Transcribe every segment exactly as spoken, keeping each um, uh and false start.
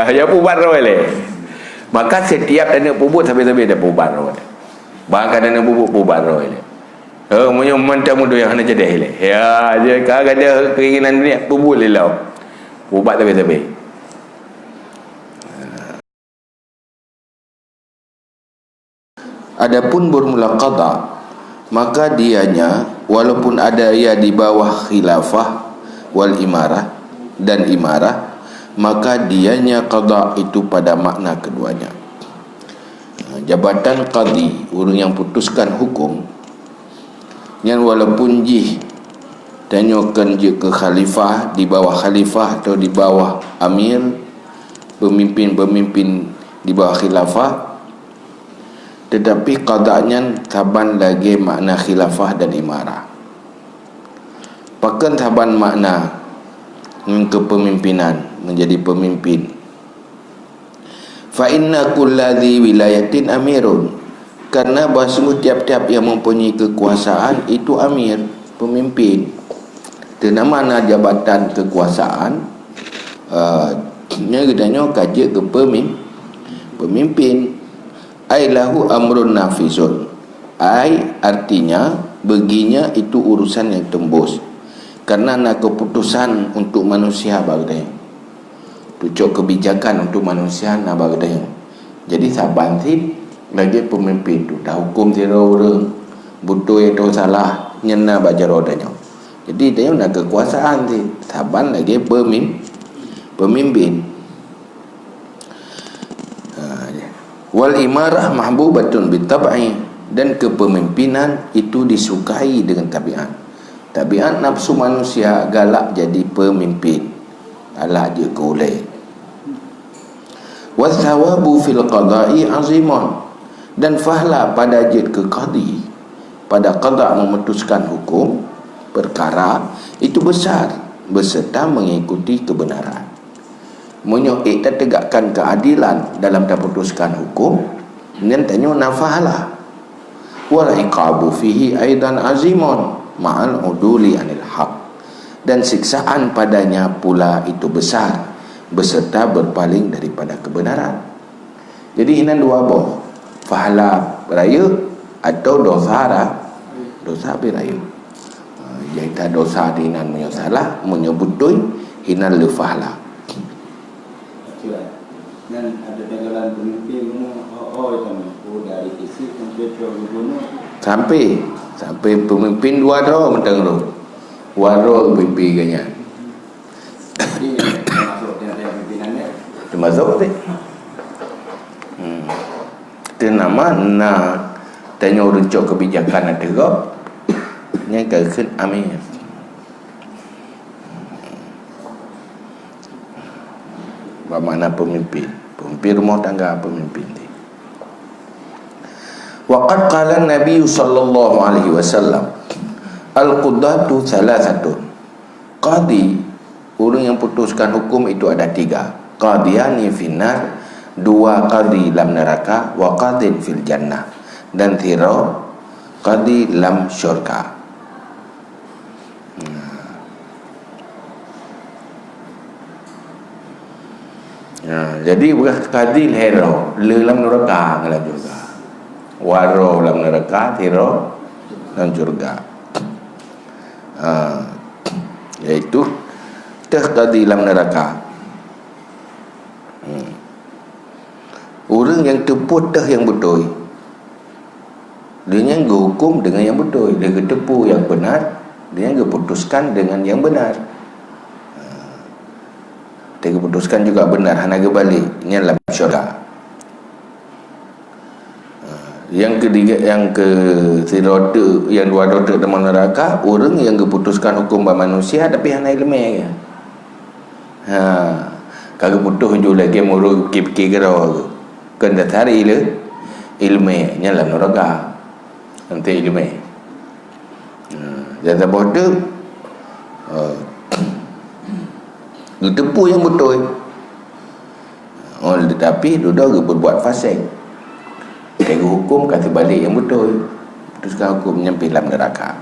Ya peubuet droe lé. Maka setiap taneuk peubuet sabe-sabe dah peubuet droe. Bahkan taneuk peubuet, peubuet droe lé. Oh, meunyoe mantong mudo nyang hana cedeh lé. Ya, je ka ada keinginan dunia, peubuet lé lom. Peubuet sabe-sabe. Adapun bermula qada, maka dianya, walaupun ada ia di bawah khilafah wal imarah dan imarah, maka dianya qada itu pada makna keduanya. Jabatan qadi, ureuëng nyang putuskan hukum, nyan walaupun jih tanyoe kon jeuet keu khalifah, di bawah khalifah atau di bawah amir, pemimpin-pemimpin di bawah khilafah, tetapi qada nyan saban lagée makna khilafah dan imarah. Pakon saban makna ngon kepemimpinan, menjadi pemimpin? Fa inna kulla dzi wilayatin amirun. Karena bahwa sungguh tiap-tiap yang mempunyai kekuasaan itu amir, pemimpin. Teunama na jabatan kekuasaan, eh, nya geutanyoe ka jeuet keu pemim-, pemimpin. Ai lahu amrun nafizun. Ai artinya, baginya itu urusan yang tembus. Karena na keputusan untuk manusia bak geutanyoe. Tucok kebijakan untuk manusia na bak geutanyoe. Jadi saban cit lagée pemimpin tu, tahukum sidroe ureuëng, beutôi atau salah, nyan na bak jaroe tanyoe. Jadi tanyoe na kekuasaan cit, saban lagée pemim-, pemimpin. Ha, ya. Wal imarah mahbubatun bitab'i, dan kepemimpinan itu disukai dengan tabiat. Tabiat nafsu manusia galak jadi pemimpin. Galak jeuet keu ulée. Watsawabu fil qada'i azimun. Dan fahla pada jeuet keu qadi, pada qada memutuskan hukum perkara, itu besar beserta mengikuti kebenaran. Meunyoe ék tategakkan keadilan dalam taputuskan hukum, nyan tanyoe na fahla. Wal iqabu fihi aidan azimun ma'al uduli anil haq. Dan siksaan padanya pula itu besar, beserta berpaling daripada kebenaran. Jadi, inan dua boh, fahla rayeuk atau dosa ra-, dosa pih rayeuk. Ha, jadi dosa di inan meunyoe salah, meunyoe beutôi, inan le fahla. Nan ada dalam pemimpin mana, oh, oh, itu mah. Oh, dari kecil sampai tua gubernur. Sampai, sampai pemimpin dua droe mantong tu. Dua droe pemimpin geuh nyan. Jadi, termasuk tiap-tiap pimpinan dia. Termasuk tu. Hmm. Teunama na tanyoe ureuëng cok kebijakan ateueh gob, nyan ka kheun amir. Bak makna pemimpin. Pemimpin rumah tangga, pemimpin di. Wa qad qala Nabi sallallahu alaihi wasallam, "Al-qudatu thalathatun." Qadi, ureuëng yang putuskan hukum itu ada tiga. Qadiyani finnar, dua qadi lam neraka, wa qadin fil jannah. Dan sidroe qadi lam syurga. Nah. Nah, jadi beurati qadi lhée droe, le lam neraka ngon lam syurga. Dua droe lam neraka, sidroe lam syurga. Ha, yaitu teuh qadi lam neraka. Hmm. Ureuëng nyang teupeu teuh nyang beutôi. Dia nyan geuhukum dengan nyang beutôi, dia geuteupeue nyang benar, dia nyan geuputuskan dengan nyang benar. Ha. Dia geuputuskan juga benar, hana geubalek, nyan lam syurga. Ha. Nyang ketiga, nyang keu sidroe teuk, nyang dua droe teuk teuma neuraka, ureuëng nyang geuputuskan hukum bak manusia tapi hana iéleumé. Ha, ka geuputoh ju lagée meureuh pike-pike keudroe. Kon dasar iéle-, iéleumé nyan lam neuraka. Hana iéleumé. Ha, dan saboh teuk, ha, geuteupeue nyang beutôi. Oh, tetapi dudoe geupeurbuat fasek. Lagée geuhukum ka teubalek nyang beutôi. Putuskan hukum nyan pih lam neuraka.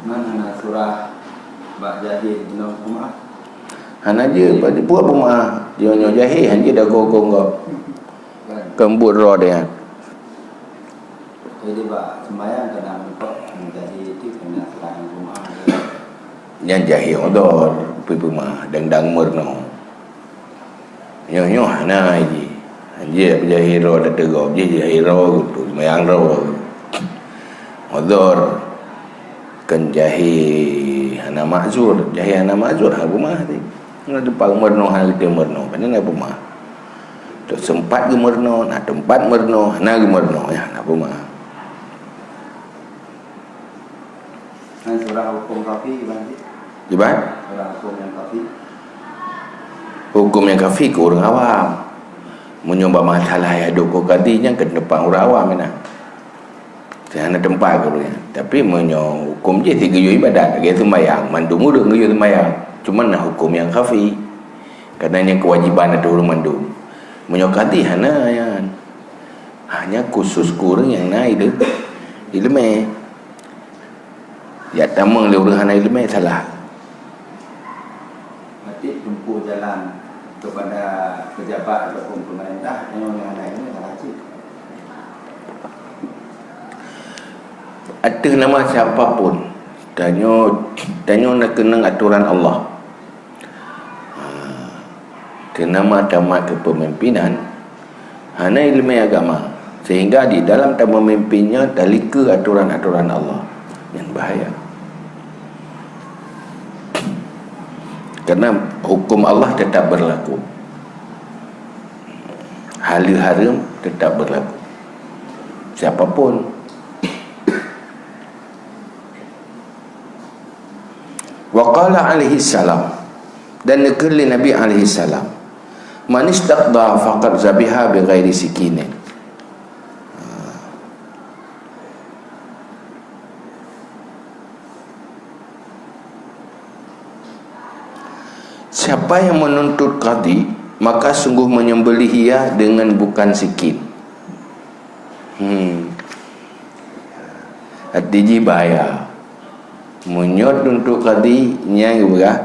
Mana na surah bak jahil bunoe jeumaah? Hana jeuet, buet peumeu'ah. Nyoe-nyoe jahé, hana jeuet dagoe keu gob. Keumbut droe dia. Jadi, bak sembahyang kadang lupa menjadi itu kena serang rumah. Nyan jahé udhur, peumeu'ah, dang-dang meurunoe. Nyoe-nyoe hana jih. Hanjeuet jahé droe teuteugok, jih jahé droe tu, sembahyang droe. Udhur. Kon jahé hana ma'zur, jahé hana ma'zur, ha, peumeu'ah teuh. Na teumpat meurunoe, hana geutém meurunoe, kan na peumeu'ah. Teumpat geumeurunoe, na teumpat meurunoe, hana geumeurunoe, ya, na peumeu'ah. Nyan surah hukum kafi, Iban, cit? Iban? Surah hukum nyang kafi. Hukum nyang kafi keu ureueng awam. Meunyoe bak masalah nyang duek keu kadi, nyan keu teumpat ureueng awam nyan. Hana teumpat keu ureueng nyan. Tapi meunyoe hukum jih sigeuyue ibadat, lagèe seumayang, mandum ureueng geuyue seumayang. Cuma na hukum nyang kafi. Karena nyan keuwajiban ateueh ureueng mandum. Meunyoe kadi hana nyan. Hanya khusus keu ureueng nyang na ile-, ileumèe. Jak tamong lé ureueng hana ileumèe salah. Berarti tempuh jalan kepada pejabat ataupun pemerintah, nyoe nyang hana ileumèe salah cit. Ateueh nama siapa pun, tanyoe, tanyoe na keunong aturan Allah. Ha, teunama tamat keu pemimpinan, hana ileumèe agama, sehingga di dalam tameumimpin nyoe talikeue aturan-aturan Allah. Nyan bahaya. Karena hukum Allah tetap berlaku. Hal haram tetap berlaku. Siapa pun. Wa qala alaihi salam, dan neukheun lé Nabi alaihi salam, "Man istaqda faqad zabiha bi ghairi sikinin." Siapa yang menuntut kadi, maka sungguh menyembelih ia dengan bukan sikin. Hmm. Hati jih bahaya. Meunyoe tuntut kadi nyang geupeugah,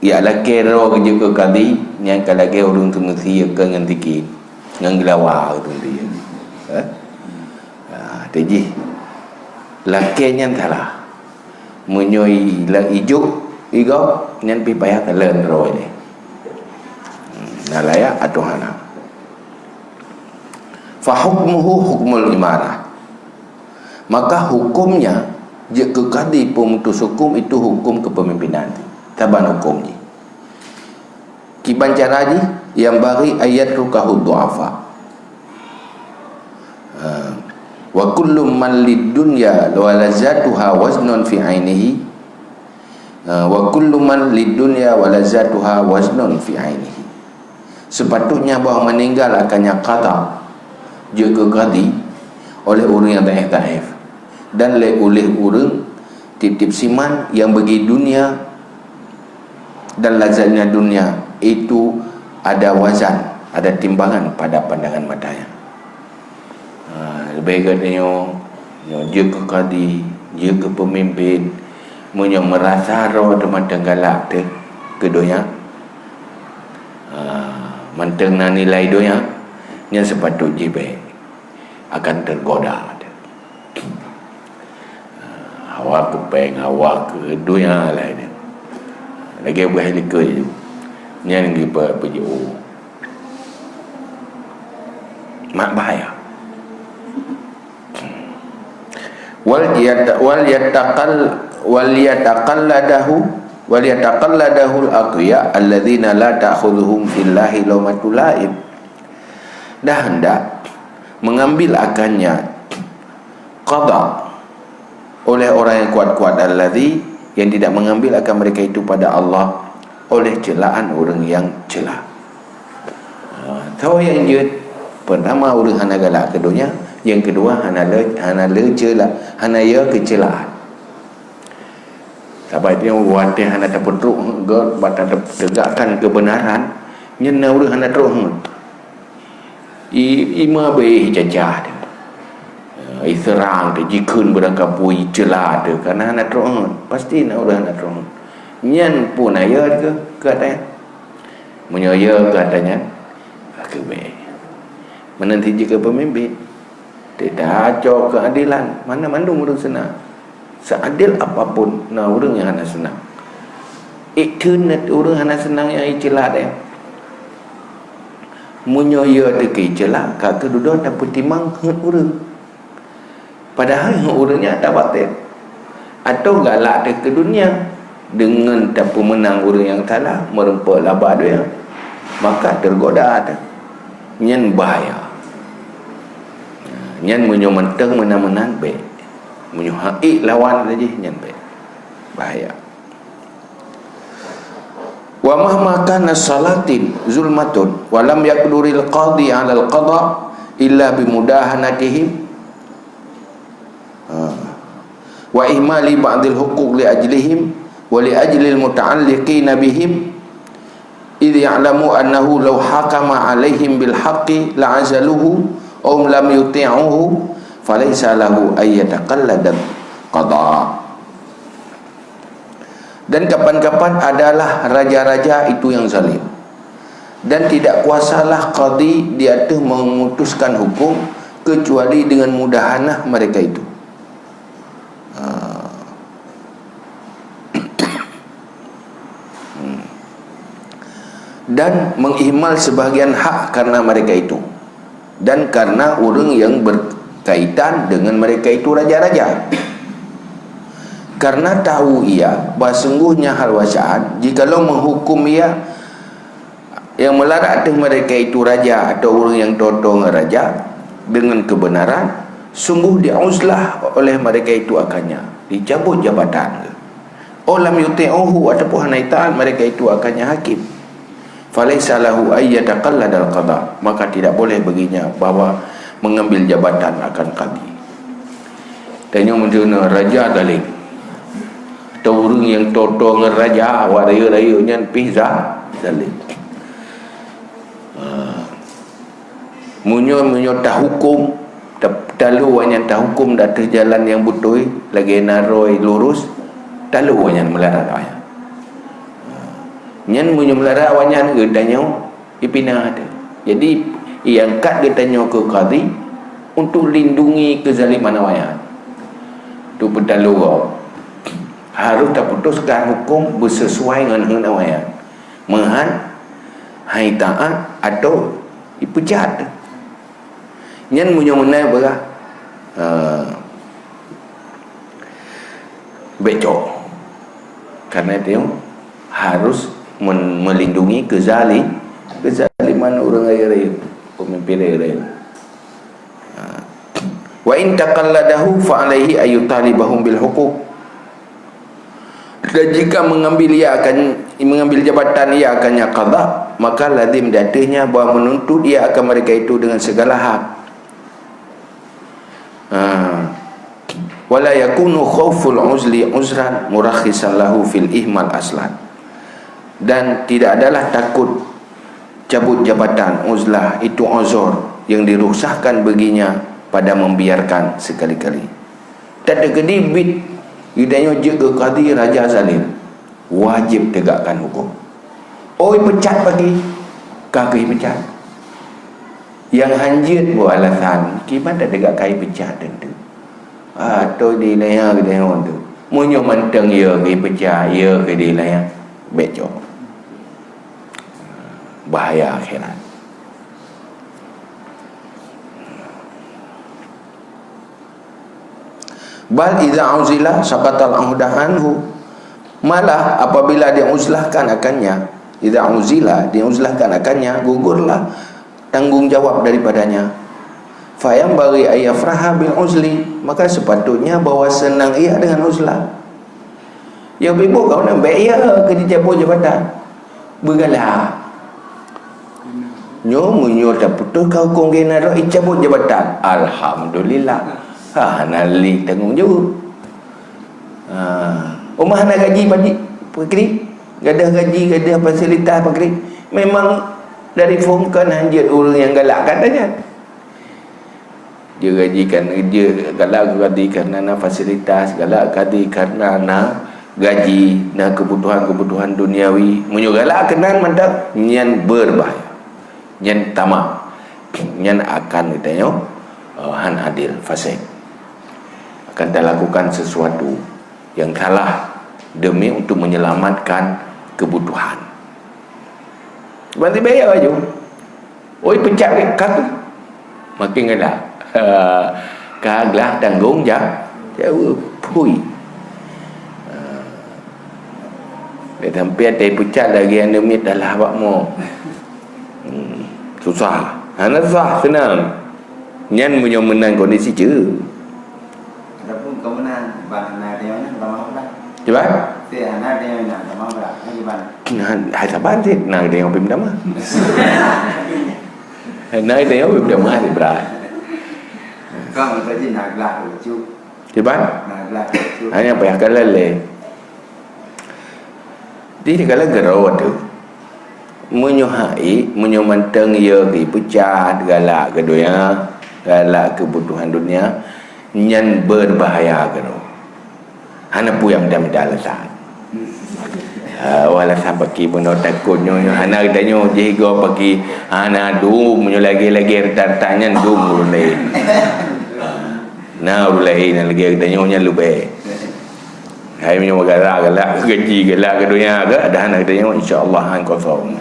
jak lakèe droe jeuet keu kadi, nyan ka lagèe ureueng teumeusie ngon sikin, ngon geulawa ureueng dia. Eh? Ha, hati jih. Lakèe nyan salah. Meunyoe i-, la-, ijok, igob, nyan pih payah kalon droe nyan. Hmm, na layak atau hana. Fa hukmuhu hukmul imarah. Maka hukumnya, jeuet keu kadi peumutus hukum itu hukum kepemimpinan. Saban hukum jih. Kiban cara jih, yang bagi ayat rukahu du'afa. Ha. Wa kullu man lid dunya wa lazatuha waznun fi ainihi. Ha, wa kullu man lid dunya wa lazatuha waznun fi ainihi. Sepatutnya bahwa meninggal akannya qada jeuet keu kadi oleh ureueng nyang daif-daif dan lé uléh ureueng tiep-tiep siman yang bagi dunia dan lazatnya dunia itu ada wazan, ada timbangan pada pandangan matanya. Ha, leubeh gèt nyoe, nyoe jeuet keu kadi, jeuet keu peumimpén, meunyoe meurasa droe teuh mantong galak teuh keu donya, ha, mantong na nilai donya, nyan seupatôt jih bèk akan teugoda teuh. Hawa keu péng, hawa keu donya laén. Lagèe beuh likot jih. Nyan geupeujeuet. Mak bahaya. Wal yata-, wal yataqal-, wal yataqalladahu, wal yataqalladahul aqwiya alladzina la ta'khudhuhum fillahi laumatu laim. Dan hendak mengambil akannya qada oleh orang yang kuat-kuat, alladzi, yang tidak mengambil akan mereka itu pada Allah oleh celaan orang yang celak. Ha, tho nyang jeuet, pertama ureueng hana galak keu donya, yang kedua hana le, hana le celak, hana ya keucelaan. Sabab nyoe watèe hana tapeutrok göt, bak tategakkan keubeunaran, nyan na ureueng hana trok heuet. I, ima bèh cacah teuh. Iseurang teuh, jikheun beurangkapeue, icela teuh, kareuna hana trok heuet. Pasti na ureueng hana trok heuet. Nyan pun ayat keu, keu ata nyan. Meunyoe ya keu ata nyan, ka keuh bèk. Meunan cit jih keu peumimpin. Teuka cok keuadilan, mana mandum ureueng seunang. Seadil apapun na ureueng nyang hana seunang. Ikheun ureueng hana seunang nyang iceula deh. Meunyoe ya teuka iceula, ka keuh dudoe tapeutimang heuet ureueng. Padahai heuet ureueng nyan tabatet. Atau galak teuh keu dunia deungon tapeumeunang ureueng nyang salah, meureumpok laba donya, maka teugoda teuh. Nyan bahaya. Nyan meunyoe mantong meunan-meunan bèk. Meunyoe hana ék lawan lagèe nyan bèk. Bahaya. Wa mahma kana salatin zulmatun wa lam yaqduril qadhi 'alal qada illa bimudahanatihim, ha, wa ihmali ba'dil huquq li ajlihim wa li ajlil muta'alliqina bihim, idh ya'lamu annahu law hakama 'alaihim bil haqqi la'azaluhu aw lam yuti'uhu, falaysa lahu an yataqalladal qada. Dan kapan-kapan adalah raja-raja itu yang zalim. Dan tidak kuasalah qadhi di ateueh memutuskan hukum kecuali dengan mudahanah mereka itu. Ha. Hmm. Dan mengihmal sebahagian hak karena mereka itu. Dan karena ureueng nyang berkaitan dengan mereka itu raja-raja. Karena tahu ia bahwa sungguhnya hal wasaan, jikalau menghukum ia yang melarat ateueh mereka itu raja atau ureueng nyang toe-toe ngon raja dengan kebenaran, sungguh diuzlah oleh mereka itu akannya, dicabut jabatan. Aw lam yuti'uhu, ataupun hana taat mereka itu akannya hakim. Falaisa lahu an yataqalladal qada, maka tidak boleh baginya bahwa mengambil jabatan akan qadhi. Tanyoe meunyoe raja zalim, atau ureueng nyang toe-toe ngon raja, awak rayeuk-rayeuk nyan pih za-, zalim. Ha. Meunyoe, meunyoe tahukum, ta-, talu awaknyan tahukum di ateueh jalan nyang beutôi, lagèe na roi lurus, talu awaknyan meularat awaknyan. Nyan meunyoe meularat awaknyan, geutanyoe ipinah teuh. Jadi, iangkat geutanyoe keu qadhi untuk lindungi keuzaliman awaknyan. Untuk peutalu gob, harôh taputuskan huköm beusesuai ngon heuet awaknyan. Meuhan, hai taát atau ipeucat. Nyan meunyoe meunan peugah, eh, bèk cok. Karena itu harus men-, melindungi kezali-, kezaliman ureueng laén, pemimpin laén. Ha. Wa in taqalladahu fa alaihi ayyutalibahum bil huquq. Dan jika mengambil ia akan, mengambil jabatan ia akannya qadha, maka lazim di atasnya bahwa menuntut ia akan mereka itu dengan segala hak. Ha. Wala yakunu khauful uzli uzran murakhisan lahu fil ihmal aslan. Dan tidak adalah takut cabut jabatan uzlah itu uzur yang dirukhsahkan baginya pada membiarkan sekali-kali. Tateukeudi bit geutanyoe jeuet keu qadhi raja zalim, wajéb tegakkan huköm. Oh, ipeucat pagi, ka keuh ipeucat. Nyang hanjeuet beu alasan, kiban tategakkan ipeucat teuntu. Atau di laya geutanyoe tu. Meunyoe mantong ya keuh ipeucat, ya keuh di laya, bèk cok. Bahaya akhirat. Bal idza uzila saqatal uhda anhu. Malah apabila diuzlahkan akannya, idza uzila, diuzlahkan akannya, gugurlah tanggung jawab daripadanya. Fa yanbaghi an yafraha bil uzli, maka sepatutnya bahwa senang ia dengan uzlah. Ya, ibu kau nak bèk ya keuh dicabut jabatan. Beugalak. Nyoe meunyoe taputôh ka huköm geuh na droe, icabut jabatan. Alhamdulillah. Ha, hana lé tanggung jaweueb. Ha. Uma hana gaji pakri? Gadoh gaji, gadoh fasilitas pakri? Memang dari phon kon hanjeuet ureueng nyang galak kata nyan. Dia gaji kan, dia galak keu qadhi karena na fasilitas, galak keu qadhi karena na gaji, na keubutuhan-keubutuhan duniawi. Meunyoe galak keunan mantong, nyan berbahaya. Nyan tamak. Nyan akan geutanyoe, eh, han adil, fasik. Akan talakukan sesuatu yang salah demi untuk menyelamatkan kebutuhan. Berarti bayar aju. Oi, pecat ka tu. Makin galak. Ka glah tanggung ja-, jaweueb. Phui. Ha. Dah sampai atai pecat lagi aneuk miet dah lah bak mo. Hmm. Susah. Hana susah, senang. Nyan meunyoe meunan kondisi jeuet. Adapun kamoe na, ban na tanyoe na tamah brat. Kiban? Si na tanyoe na tamah brat. Na kiban? Na, hai saban cit, na tanyoe pih tamah. Na tanyoe pih tamah cit brat. Kang tadi na glah lucu. Kiban? Na glah lucu. Hanya payah ka lalé. Jadi, kalau geuro tu, meunyoe hai, meunyoe mantong ya geupecat, galak keu donya, galak keubutuhan dunia, nyan berbahaya keu droe. Hana peue nyang mita-mita alasan. Ah, alasan paki bunoe takot nyoe, nyoe hana geutanyoe jih gob paki, hana dum, nyoe lagèe-lagèe rata-rata nyan dum ureueng laén. Na ureueng laén nyang lagèe geutanyoe nyan leubeh. Hai meunyoe galak, galak keu gaji, galak keu donya ke, dah hana geutanyoe, insya Allah han kosong.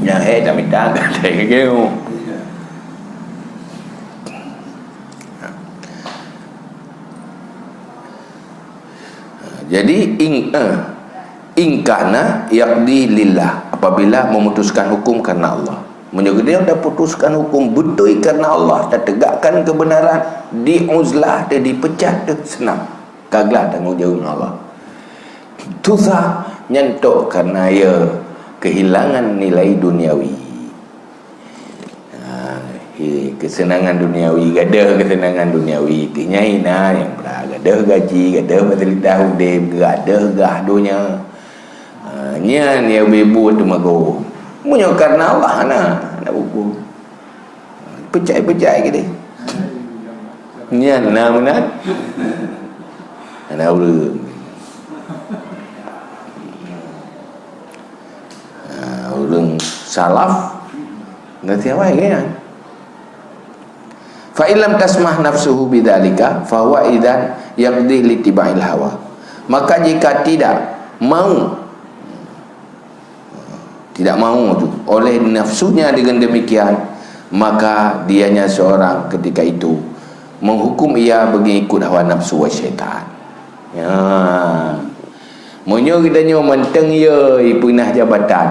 Nyang hai dah mita, dah hai geutanyoe. Jadi, in, eh, in kana yaqdi lillah, apabila memutuskan hukum karena Allah. Meunyoe geutanyoe taputuskan hukum beutôi karena Allah, tategakkan kebenaran, di uzlah teuh, dipecat teuh, seunang. Ka glah tanggong jaweueb ngon Allah. Susah nyan tok karena ya kehilangan nilai duniawi. Ha, he, kesenangan duniawi, gadoh kesenangan duniawi, keu nyan na nyang brat, gadoh gaji, gadoh fasilitas udép, gadoh gah donya. Ha, nyan nyang ibu-ibu teumagoe. Meunyoe karena Allah, hana, hana buku. Peucai-peucai keudeh. Nyan na meunan. Hana ureueng. Ha, ureueng salaf, na siapa lagi kan? Fa illam tasmah nafsuhu bidzalika, fa huwa idzan yaqdi litiba'il hawa. Maka jika tidak mau, tidak mau tu oleh nafsunya dengan demikian, maka dianya seorang ketika itu menghukum ia mengikut hawa nafsu wa syaitan. Ya. Meunyoe geutanyoe mantong ya ipeunah jabatan,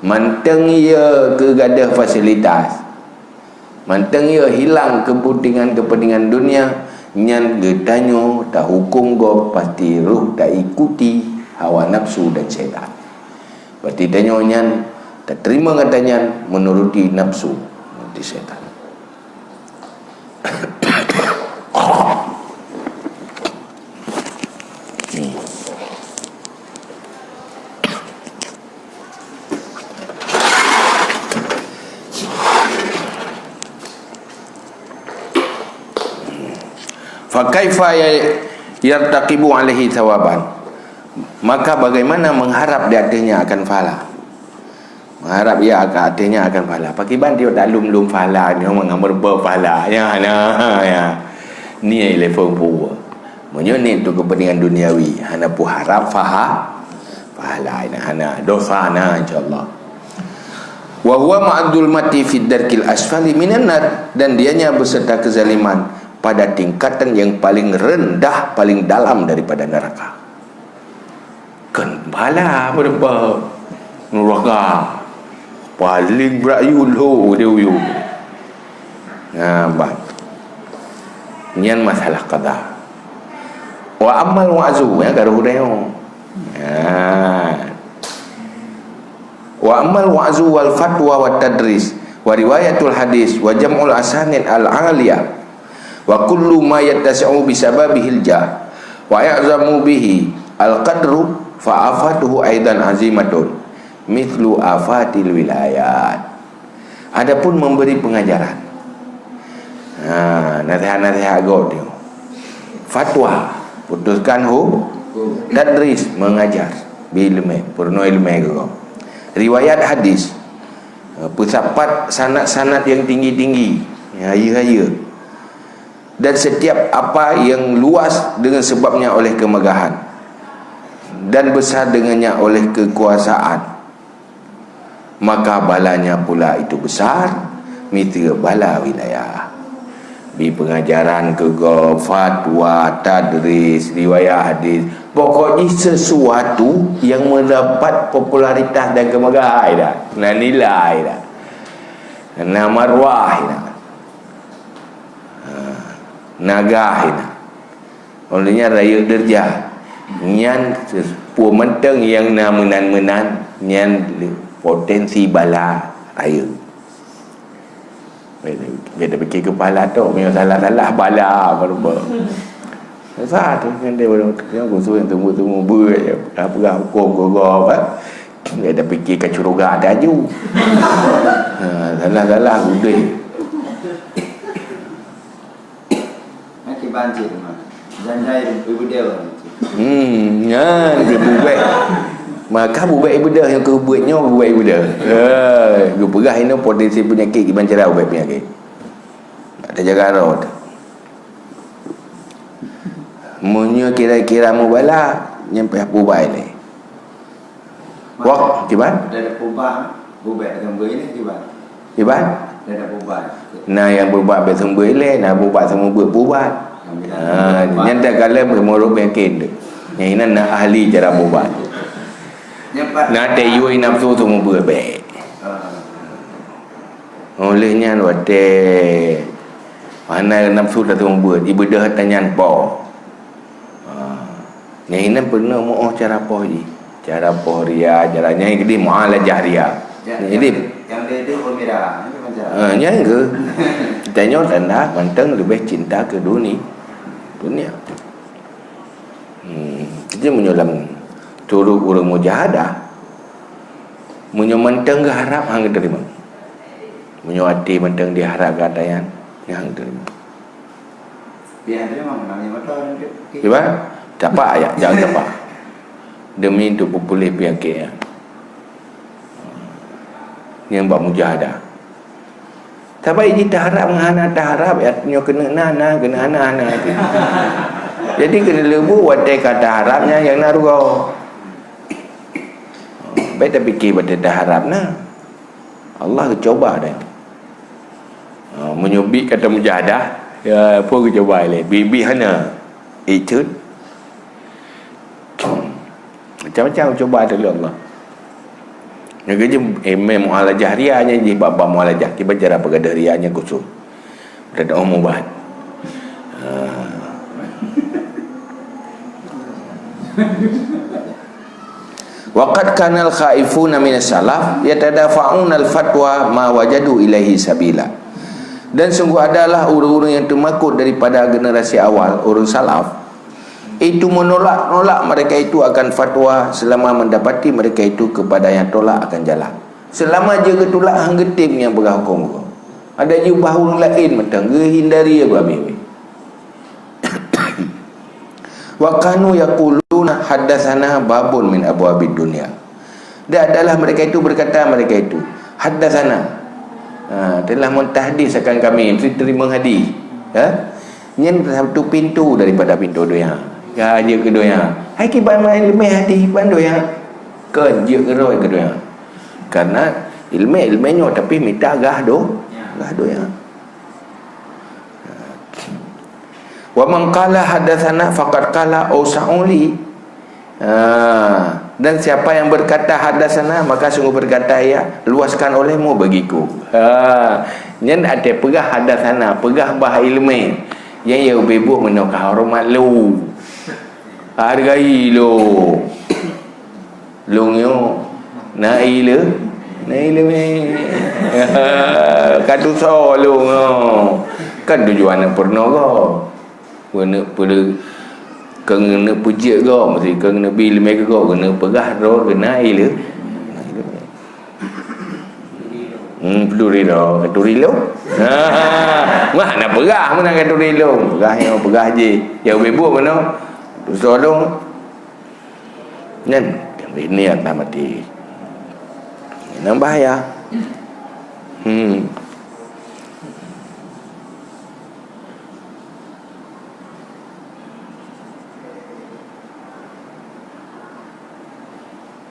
mantong ya keu gadoh fasilitas, mantong ya hilang keupeuntengan-keupeuntengan dunia, nyan geutanyoe tahukum gob pasti rôh taikuti hawa nafsu dan syaitan. Berarti tanyoe nyan tateurimong gata nyan meunuruti nafsu, meunuruti syaitan. Fa kaifa ya-, yartaqibu alaihi thawaban? Maka bagaimana mengharap di atasnya akan pahala? Mengharap ia akan, atasnya akan pahala. Pakiban dia tak lum-lum pahala, nyoe mengamur pahala. Ya, nah, ya. Ni ai level pura. Meunyoe ni untuk kepentingan duniawi, hana pu harap paha-, pahala, hana, hana. Dosa na, insya Allah. Wa huwa ma'adzulmati fid darkil asfali minan nar, dan dianya beserta kezaliman pada tingkatan yang paling rendah, paling dalam daripada neraka. Kan bala apa depa neraka. Paling brat yue lho dia yue. Nah, ban. Nyan masalah qada. Wa ammal wa'zu, ya, garu dayong. Nah. Wa ammal wa'zu wal fatwa wat tadris wa riwayatul hadis wa jam'ul asanid al aliyah wa kullu ma yattasi'u bi sababihil jah wa ya'zamu bihi al qadru fa afatuhu aidan azimatun mithlu afatil wilayat. Adapun memberi pengajaran, ha, nasihat-nasihat gob tu. Fatwa, putuskan hu-, tadris, mengajar, bi ileumèe, peurunoe ileumèe keu gob. Riwayat hadis, eh, peusapat sanad-sanad yang tinggi-tinggi, yang hayeue-hayeue. Dan setiap apa yang luas dengan sebabnya oleh kemegahan, dan besar dengannya oleh kekuasaan, maka balanya pula itu besar, miseue bala wilayah. Bi pengajaran keu gob, fatwa, tadris, riwayat hadis. Pokok jih sesuatu yang mendapat popularitas dan kemegahan dah. Na nilai dah. Na marwah dah. Ha, na gah dah. Óh lheueh nyan rayeuk deurja. Nyan peue mantong nyang na meunan-meunan, nyan potensi bala rayeuk. Bèk, bèk tapike keu pahala tok, meunyoe salah-salah bala baroe. Susah tu, nyan dia baru tengok khusus nyang tunggu-tunggu beut je. Dah peugah huköm gob-gob, eh. Bèk tapike ka syeuruga aju. Ha, salah-salah udeh. Kiban cit mah. Janjai ibeudeuh. Hmm, nyan geubeuet. Maka beuet ibeudeuh nyang keu beuet nyoe beuet ibeudeuh. Eh, geupeugah inoe potensi peunyakét kiban cara ubet peunyakét. Nak tajaga droe teuh. Meunyoe kira-kira mubala, nyan payah pubai lé. Wah, kiban? Ada perubahan, bubek dengan beri ni kiban? Kiban? Ada perubahan. Nah, nyang berubat bek sumber ilée, nah berubat sumber buet perubat. Ha, nyan takalon meunurot yakin tu. Nyang inan na ahli cara berubat. Nyan pat. Na tayue nafsu sumber bek. Ha. Oleh nyan watée hana nafsu dah sumber, ibeudeuh tanyan po. Ha. Nyang inan peurunoe muoh cara poh jih. Cara poh ria, cara nyang keudeh mualajah ria. Ya, jadi, yang dia itu pemira, ini macam. Ha, nyang ke. Tanyoe tanda mantong leubeh cinta ke duni-, dunia. Hmm, jadi meunyoe lam turut ureuëng mujahadah, meunyoe mantong geuharap hang geuterima. Meunyoe até mantong diharap gata nyan, hang geuterima. Pian tu memang nang motor tu. Kiban? Tapak ayah, jangan tapak. Demi untuk peupuléh peunyakét nyan. Nyang bak mujahadah. Tabai jih taharap ngon hana taharap, ya, nyoe keuneuk na, na, keuneuk hana, hana. Jadi keuneuk leubu watée ka taharap nyan nyang na rugoe. Baik tapike watée taharap na. Allah geucoba deh. Ha, meunyoe bit ka tamujahadah, ya, peue geucoba ilée? Bit-bit hana. Ikut. Macam-macam cuba teuh lé Allah. Nyang keujeuet, eh, ilmé mualajah ria nyan jih bak-bak mualajah. Kiban cara peugadôh ria nyan khusos. Udah dah mubat. Ha. Wa qad kanal khaifuna minas salaf yatadafa'unal fatwa ma wajadu ilaihi sabila. Dan sungguh adalah ureuëng-ureuëng yang teumakot daripada generasi awal, ureuëng salaf, itu menolak-nolak mereka itu akan fatwa selama mendapati mereka itu kepada yang tolak akan jalan. Selama jeuet geutulak hang geutem nyang peugah huköm huköm. Ada jubah ureuëng laén mantong geuhindari abah-abah. Wa kanu yaquluna haddatsana babun min abwabid dunya. Dan adalah mereka itu berkata mereka itu, haddatsana. Ha, telah mentahdis akan kami, mesti terima hadis. Ha? Nyan satu pintu daripada pintu donya. Ka jeuet keu donya. Hai kiban main lemeh hati ban donya. Kon jeuet keu donya. Karena ilmu-ilmu nyoe tapi mita gah do, gah donya. Wa man qala haddatsana faqad qala ausa'u li. Ha, dan siapa yang berkata haddatsana, maka sungguh berkata ia, luaskan olehmu bagiku. Ha, nyan até peugah haddatsana, peugah bah ilmu. Nyang ya ubé buet meunoe ka horeumat lôn. Hargai lôn. Lôn nyoe na ileu, na ileu meh. Ka tusoe lôn nyoe. Kan tujuan nyang peurunoe gob. Keuneuk peuleu-, keuneuk peujeuet gob, meusti keuneuk bi leumé keu gob, keuneuk peugah droe keunan ileu. Hmm, peuturi lôn, katuri lôn. Ha, mah na peugah meunan katuri lôn. Peugah nyoe, peugah jih. Ya ubé buet meunoe. Tusoe lôn. Nyan, niat na mati. Nyan bahaya. Hmm.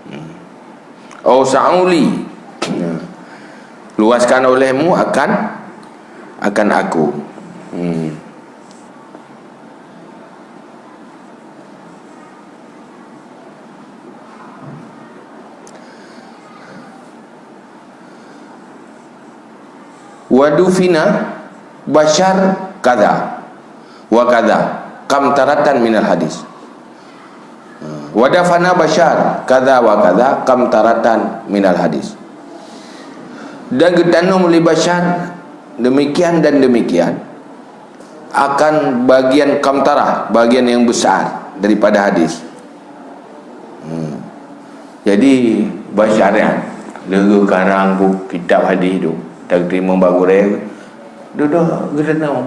Hmm. Au sa'uli. Ya. Luaskan olehmu akan, akan aku. Hmm. Wa dufina Bashar kadza wa kadza, kam taratan minal hadis. Wa dafana Bashar kadza wa kadza, kam taratan minal hadis. Dan geutanom lé Bashar demikian dan demikian akan bagian kamtarah, bagian yang besar daripada hadis. Hmm. Jadi, Bashar nyan, lheueh karang buku kitab hadis tu, teurimong bak gurée, dudoe geutanoe.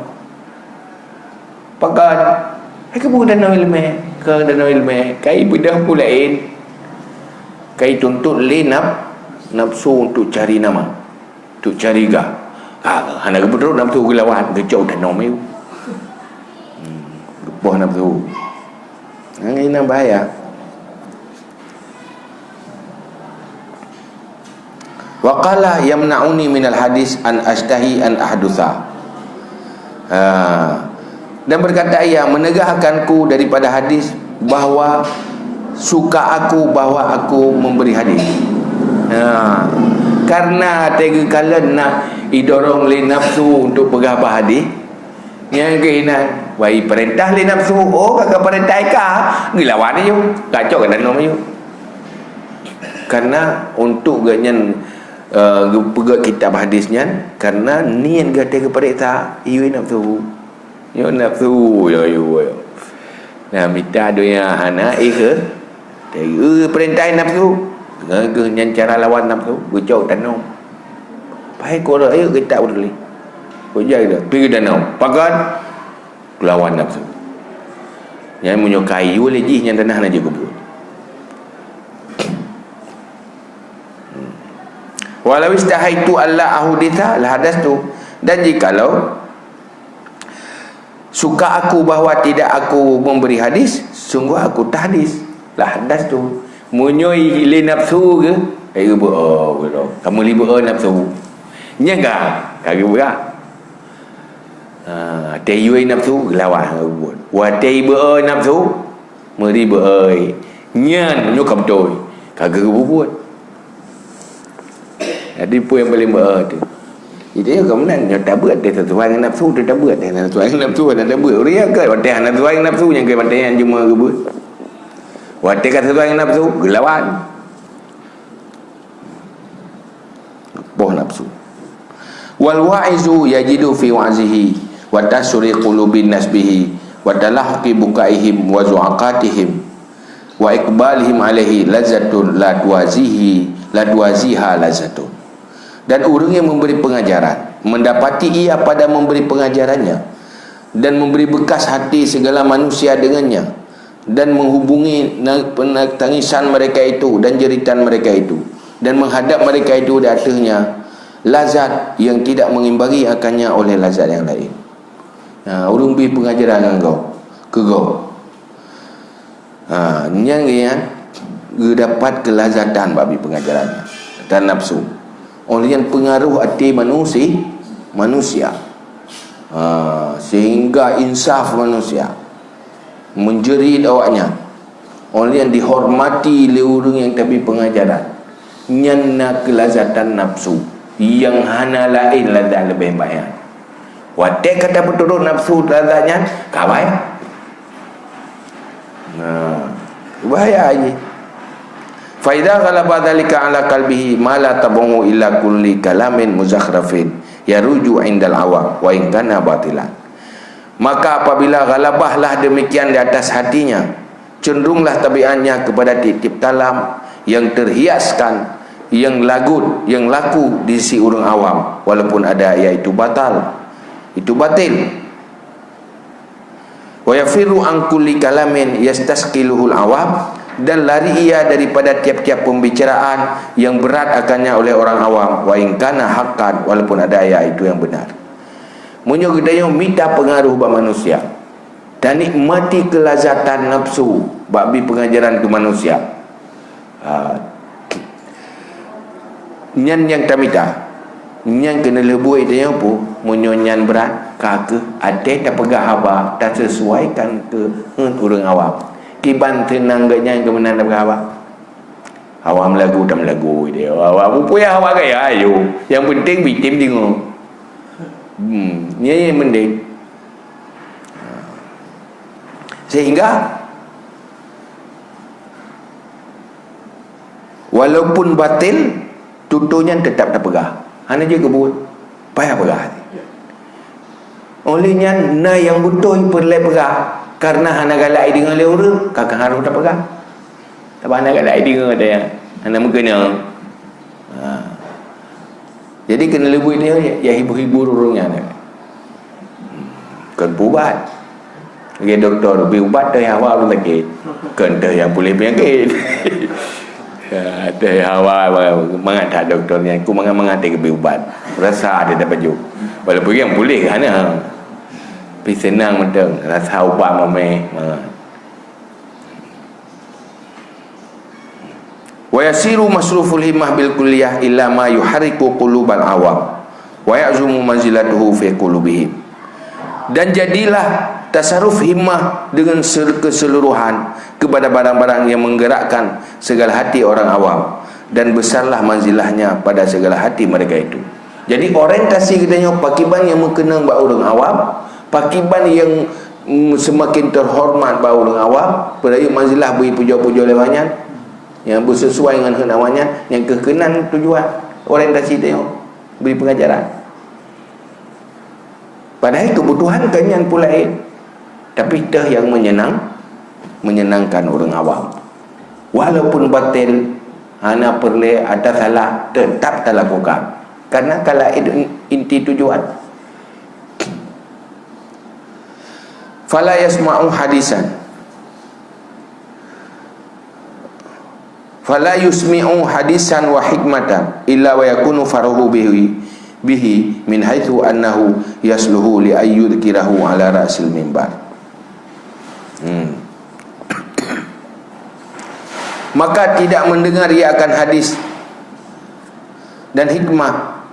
Pakon, hai keupeue tanoe iéleumé, keu tanoe iéleumé, kai beudôh peue laén, kai tuntot lé naf-, nafsu untuk cari nama. Untuk cari gah. Ah, hana geupeutrok nafsu geulawan, geucok tanoh miyueb. Hmm, geupoh nafsu. Nyan inan bahaya. Wa qala yamna'uni minal hadis an ashtahi an ahdusa. Ha. Dan berkata ia, menegahkanku daripada hadis bahwa suka aku bahwa aku memberi hadis. Ha. Karena teuka kalon na idorong lé nafsu untuk peugah bah hadis, nyang keuh inan, wai perintah lé nafsu, oh, ka, ka perintah ka, geulawan ayu, gacok ka dalam ayu. Karena untuk geuhnyan, eh, geupeugét kitab hadis nyan, karena niet gata geupareksa, iyue nafsu. Nyoe nafsu, yo, yo, yo. Nah, mita donya hana ikh, teu perintah nafsu. Geuhnyan cara lawan nafsu, geucok tanom. Pai ko ayo kita udah. Ko jai dah, pi tanom. Pakat lawan nafsu. Nyan meunyoe kayu lé jih nyan tanah na jeuet keubuet. Walau istahaitu alla ahuditha lahadastu. Dan jikalau suka aku bahwa tidak aku memberi hadis, sungguh aku tahdis. Lahadastu. Meunyoe lé nafsu ke, eh, beu, oh, beu, kamu libeu, oh, nafsu. Nyang ka, ka geubeuka. Ha, teu yue nafsu, geulawan ngon buet. Watée beu nafsu, meuri beu-oi. Nyan nyoe ka beutôi, ka geupeubuet. Jadi peue nyang paleng beu tu? Jadi nyoe ka meunan, nyoe tabeuet deh sesuai ngon nafsu tu tabeuet deh, sesuai ngon nafsu hana tabeuet. Ureuëng nyang ka watée hana sesuai ngon nafsu nyang ka watée nyan cuma geubeuet. Watée ka sesuai ngon nafsu, geulawan. Boh nafsu. Wal wa'izu yajidu fi wa'zihi wa tasri qulubin nas bihi wa talahqi bukaihim wa zu'aqatihim wa iqbalihim alaihi lazatun la tuwazihi, la tuwaziha lazatun. Dan ureuëng yang memberi pengajaran mendapati ia pada memberi pengajarannya dan memberi bekas hati segala manusia dengannya, dan menghubungi na-, pena-, tangisan mereka itu dan jeritan mereka itu, dan menghadap mereka itu di atasnya, lazat yang tidak mengimbangi akannya oleh lazat yang lain. Nah, ureuëng bri pengajaran ngon gob, keu gob. Ha, nyan geuhnyan geudapat keulazatan bak bri pengajaran nyan, dan nafsu. Oleh nyan pengaruh até manusi-, manusia. Ha, sehingga insaf manusia. Menjerit awaknyan. Oleh nyan dihormati lé ureuëng nyang tabri pengajaran. Nyan na keulazatan nafsu nyang hana laén lazat leubeh banyak. Watée ka tapeuturot nafsu lazat nyan, ka bai. Nah, bahaya jih. Fa idza ghalaba dzalika ala qalbihi ma la tab'u illa kulli kalamin muzakhrafin yaruju indal awam wa in kana batilan. Maka apabila ghalabahlah demikian di atas hatinya, cenderunglah tabiatnya kepada tiep-tiep kalam yang terhiaskan yang lagut, yang laku di sisi ureuëng awam, walaupun ada, iaitu batal. Itu batil. Wa yafirru an kulli kalamin yastasqiluhul awam, dan lari ia daripada tiap-tiap pembicaraan yang berat akannya oleh orang awam, wa in kana haqqan, walaupun ada ayat itu yang benar. Meunyoe geutanyoe mita pengaruh bak manusia, dan nikmati kelazatan nafsu bak bi pengajaran ke manusia, Ha. Nyan nyang tamita. Nyang keuneulheueh buet tanyoe peue? Meunyoe nyan brat, ka kheueh até tapeugah haba taseusuaikan keu ureuëng awam. Kiban seunang geuh nyan keu meunan tapeugah haba. Awam lagu tam lagu dia. Awam pupui haba gaya ayo. Yang penting bitem deungoe. Hmm, nyan yang penting. Sehingga walaupun batil, tutoe nyan teutap tapeugah. Hana jeuet keu buet, payah peugah. Oleh nyan, na nyang beutôi peureulée peugah, kareuna hana galak ideungoe lé ureuëng, ka, ka harôh tapeugah. Tapi hana galak ideungoe teuh, hana meukeunong. Ha. Jadi keuneulheueh buet nyoe ya hibur-hibur ureuëng nyan. Kon peuubat. Lagée dokto, bri ubat teuh hawa ureuëng sakét. Kon teuh nyang puléh peunyakét. Ya, teuh hawa, mangat that dokto nyan, ku mangat-mangat teuh geubri ubat. Rasa ada dapat ju. Walaupun nyang puléh hana. Tapi seunang mantong, rasa ubat mameh, mangat. Wa yasiru masruful himmah bil kulliyah illa ma yuharriku qulubal awam wa ya'zumu manzilatuhu fi qulubihim. Dan jadilah tasaruf himmah dengan se-, keseluruhan kepada barang-barang yang menggerakkan segala hati orang awam, dan besarlah manzilahnya pada segala hati mereka itu. Jadi orientasi geutanyoe pakiban nyang meukeunong bak ureuëng awam, pakiban nyang mm, seumaken teuhoreumat bak ureuëng awam, peurayeuk manzilah bri pujoe-pujoe lé awak nyan, nyang beuseusuai ngon keuheundak awak nyan, nyang keuh keunan tujuan orientasi tanyoe bri peungajaran. Padahai keubutuhan keu nyan peue laén, tapi teuh nyang meunyeunang, meunyeunangkan ureuëng awam. Walaupun batil, hana peureulée ata salah, teutap talakukan, kareuna ka laén inti tujuan. Fala yasma'u hadisan. Fala yusmi'u hadisan wa hikmatan illa wa yakunu farahu bihi, bihi min haitsu annahu yasluhu li ayyudhkirahu ala ra'sil mimbar. Hmm. Maka tidak mendengar ia akan hadis dan hikmah,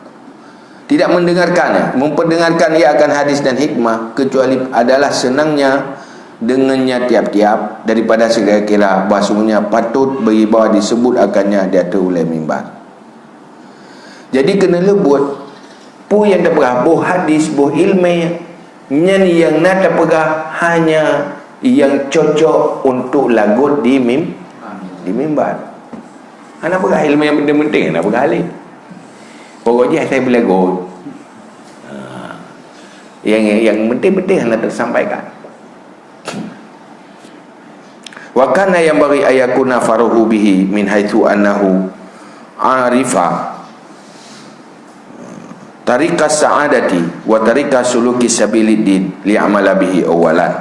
tidak mendengarkan, ya, memperdengarkan ia akan hadis dan hikmah, kecuali adalah senangnya dengannya tiap-tiap daripada sekira-kira bahasanya patut beribawa disebut akannya di atas ulai mimbar. Jadi keuneulheueh buet, peue nyang tapeugah, boh hadis, boh iéleumé, nyan nyang na tapeugah hanya nyang cocok untuk lagot di mim-, di mimbar. Hana peugah iéleumé nyang penting-penting, hana peugah lé. Pokok jih asai beulagot. Ha. Nyang, nyang penting-penting hana teusampaikan. Wa kana yanbaghi an yakuna farahu bihi min haitsu annahu arifa tariqas sa'adati wa tariqa suluki sabilid din liya'mala bihi awwalan.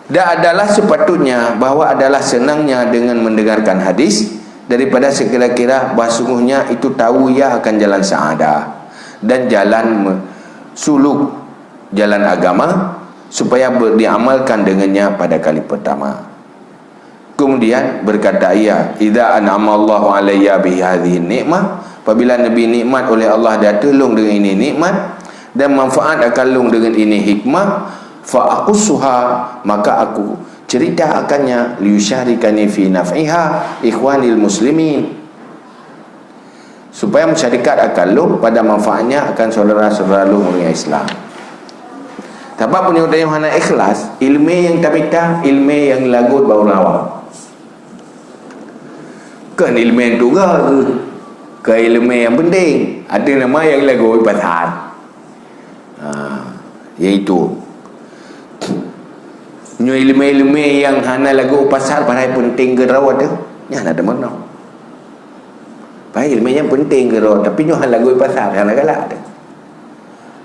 Dan adalah sepatutnya bahwa adalah senangnya dengan mendengarkan hadis daripada sekira-kira bahwa sungguhnya itu tahu ia akan jalan sa'adah dan jalan me-, suluk jalan agama, supaya ber-, diamalkan dengannya pada kali pertama. Kemudian berkata ia, "Idza an'ama Allahu alayya bi hadhihi nikmah," apabila Nabi nikmat oleh Allah di ateueh lôn dengan ini nikmat, dan manfaat akan lôn dengan ini hikmah, fa aqussuha, maka aku cerita akannya, liyusyarikani fi naf'iha ikhwanil muslimin. Supaya meusyarikat akan lôn pada manfaatnya akan syedara-syedara lôn ureuëng Islam. Sabab meunyoe tanyoe hana ikhlas, iéleumé nyang tamita, iéleumé nyang lagot bak ureuëng awam. Kon iéleumé nyang tuga, kon iéleumé nyang penting. Ada nama nyang lagot pasal. Ha, iaitu Nyoe ileumé-ileumé nyang hana lagu pasar, padahai peunteng keu droe teuh, nyan na deungon. Padahai ileumé nyan peunteng keu droe, tapi nyoe hana lagu pasar, hana galak teuh.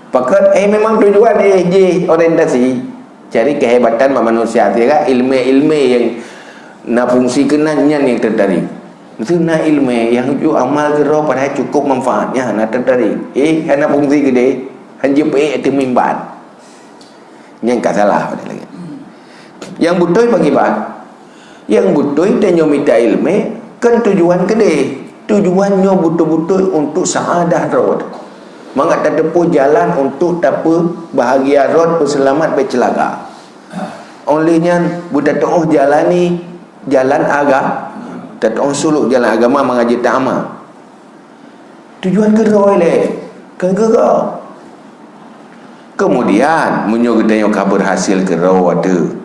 Pakon, eh, memang tujuan, eh, jih orientasi cari kehebatan bak manusia, sehingga ileumé-ileumé nyang na fungsi keunan nyan nyang tertarik. Miseu na ileumé nyang ju amal keu droe padahai cukup manfaat, nyan na tertarik. Eh, hana fungsi keudeh, hana jipeuék ateueh mimbar. Nyan ka salah pada lagée. Nyang beutôi pakriban? Nyang beutôi tanyoe mita ileumé kon tujuan keudeh. Tujuan nyoe beutôi-beutôi untuk seuadah droe. Mangat tateupeue jalan untuk tapeubahagia rot peuseulamat bak ceulaka. Óh lheueh nyan, beutatu'oh jalani jalan aga-, tatu'oh suluk jalan agama mangat jeuet taama. Tujuan keu droe lé, kon keu gob. Keumudian, meunyoe geutanyoe ka beurhasil keu droe teuh,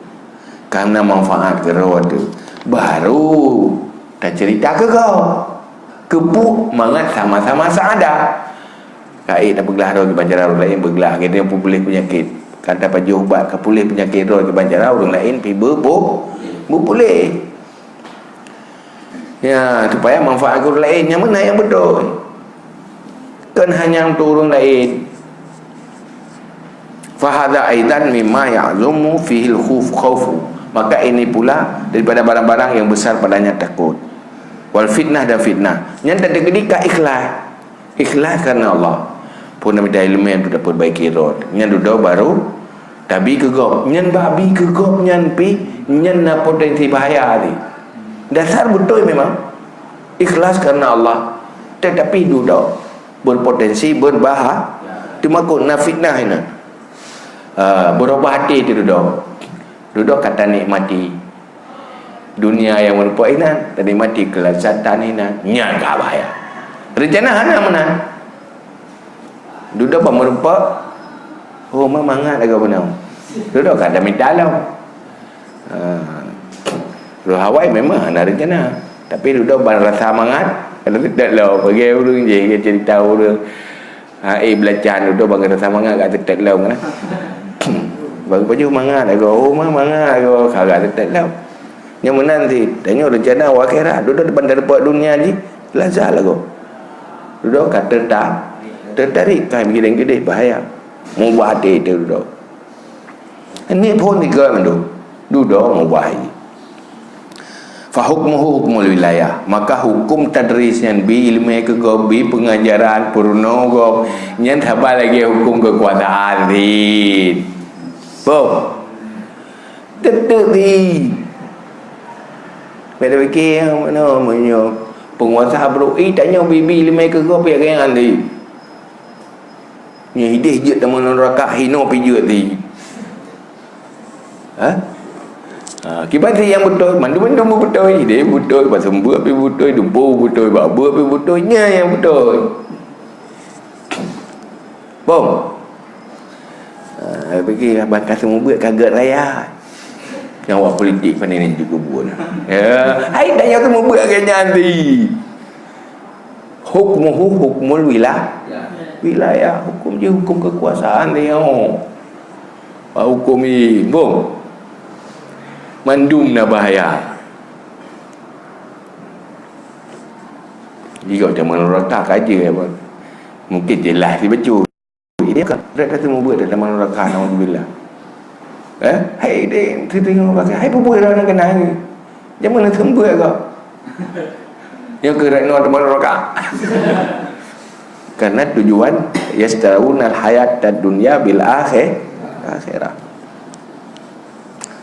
ka na manfaat keu droe teuh, baru taceurita keu gob. Keupeue? Mangat sama-sama seuadah. Ka ék tapeuglah droe kiban cara ureuëng laén beuglah, geutanyoe peupuléh peunyakét. Ka tapajoh ubat ka puléh peunyakét droe kiban cara ureuëng laén pih beu-, beu-, beupuléh. Ya, supaya manfaat keu ureuëng laén, nyang meunan nyang beutôi. Kon hanya untuk ureuëng laén. Fahadha aidan mimma ya'zumu fihil khuf-, khaufu. Maka ini pula daripada barang-barang yang besar padanya takut. Wal fitnah dan fitnah. Nyan teukeudi ka ikhlas. Ikhlas karena Allah. Pun na mita ileumé untuk dapat baiki rot. Nyan dudoe baru tabi keu gob. Nyan bak bi keu gob nyan pih, nyan na potensi bahaya tadi. Dasar beutôi memang. Ikhlas karena Allah. Tetapi dudoe berpotensi berbaha-, teumakot na fitnah inan. Ah, beurubah até teuh dudoe. Dudoe ka tanikmati dunia nyang meurumpok inan, tanikmati keulezatan inan. Nyan ka bahaya. Reuncana hana meunan. Dudoe ban meurumpok, oh, ma mangat lagoe bunoe. Dudoe ka tamita lom. Ha. Roh awai memang hana reuncana. Tapi dudoe ban rasa mangat, ada tidak lom. Bagi ureuëng je, cerita ureuëng. Ha, eh, beulacan dudoe ban rasa mangat ka teutap lom kan. Baru pajoh mangat lagoe, oh, ma mangat lagoe, ka teutap lom. Nyang meunan cit, tanyoe reuncana u akhirat, dudoe ban teurumpok dunia jih, lazat lagoe. Dudoe ka teuta-, teutarik ka meugiring keudeh bahaya. Mubah até teuh dudoe. Ni phon tiga mandum. Dudoe mubah jih. Fa hukmuhu hukmul wilayah. Maka hukum tadris nyan bi ileumé keu gob, bi peungajaran, peurunoe gob, nyan saban lagée hukum keukuasaan cit. Boh. Teuteubi. Beda pikir, mana meunyoe penguasa brok, eh, tanyoe bi-bi ileumé keu gob, ya, kan, Andi? Nyoe hideh jeuet teuma neuraka, hinoe pih jeuet di. Ha? Ha, kiban si nyang beutôi, mandum-mandum beutôi, hideh beutôi, paseumeubeuet pih beutôi, dumpeue beutôi, bak beuet pih beutôi, nyan nyang beutôi. Bom. Ha, bagi abang ka seumeubeuet ka gét raya. Nyang awak politik pandai nyan juga buat. Ya, hai dah nyang seumeubeuet ke nyan di. Hukmuhu hukmul wila-, wilayah. Hukum jih hukum keukuasaan dia. Pak hukum ni, bom. Mandum na bahaya. Jika macam mana rata kaji, ya, Bang. Mungkin jelas dia betul. Dia kan, dah kata membuat dalam neraka, naudzubillah. Eh? Hai, dia, dia tengok neraka. Hai, bubuih dah nak kenal ni. Jangan nak sembut kau. Yang ke rek nol teman neraka. Karena tujuan, yastarauna al-hayata dunya bil akhir-, akhirah.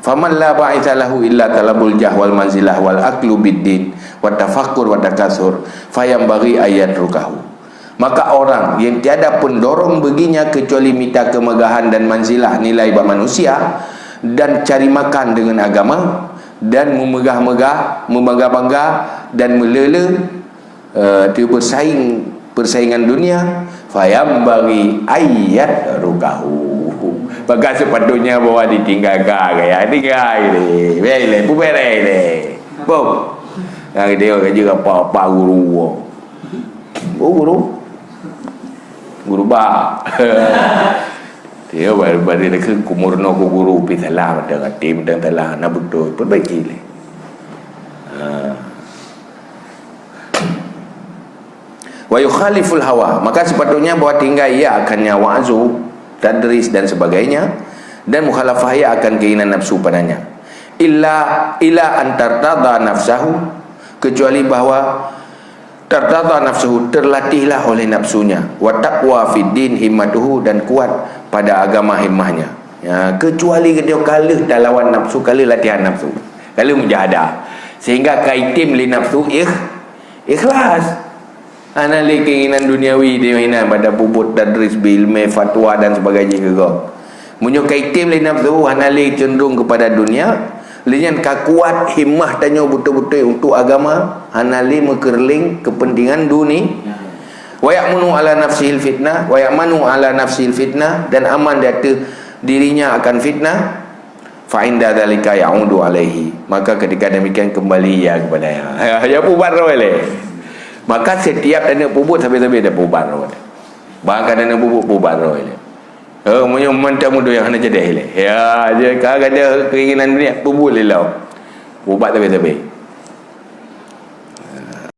Faman la ba'itsa lahu illa talabul jah wal manzilah wal aklu bid din wa tafakkur wa takasur, fayambaghi ayat rukahu. Maka orang yang tiada pendorong baginya kecuali mita kemegahan dan manzilah nilai bak manusia, dan cari makan dengan agama, dan memegah-megah, membangga-bangga, dan melele, eh, tu bersaing, persaingan dunia, fayambaghi ayat rukahu. Maka sepatutnya bahwa ditinggalkan gaya tinggal ini. Baiklah, bubarlah ini. Bom. Yang dia kerja apa-apa guru. Oh, guru. Guru ba. Ya, bari, bari lagi kumur no ku guru pi salah, ada kati bidang salah, na betul, perbaiki leh. Ha. Wa yukhaliful hawa, maka sepatutnya bahwa tinggal ia akannya wa'zu, tadris dan sebagainya, dan mukhalafah ia akan keinginan nafsu padanya. Illa, ila an tartadha nafsahu, kecuali bahwa tartadha nafsuhu, terlatihlah oleh nafsunya, wa taqwa fid din himmatuhu, dan kuat pada agama himmahnya. Ya, kecuali ketika kalah talawan nafsu, kalah latihan nafsu, kalah mujahadah, sehingga kaitim lé nafsu ikh, ikhlas. Hana lé keinginan duniawi, keinginan pada peubuet tadris, bi ilmu, fatwa dan sebagainya juga. Meunyoe kaitim lé nafsu, hana lé cenderung kepada dunia, lé nyan ka kuat himmah tanyoe beutôi-beutôi untuk agama, hana lé meukeureuling kepentingan dunia. Wa ya'manu ala nafsihil fitnah, wa ya'manu ala nafsihil fitnah, dan aman di atas dirinya akan fitnah. Fa inda dzalika ya'udu alaihi, maka ketika demikian kembali ia kepadanya. Ya, ya peubuet roh lé. Maka setiap aneuk peubuet sabe-sabe dah peubuet roh. Bahkan aneuk peubuet peubuet roh lé. Oh, meunyoe mantong mudo nyang hana jadi lé. Ya, je ka ada keinginan dunia, peubuet lé lawa. Peubuet sabe-sabe.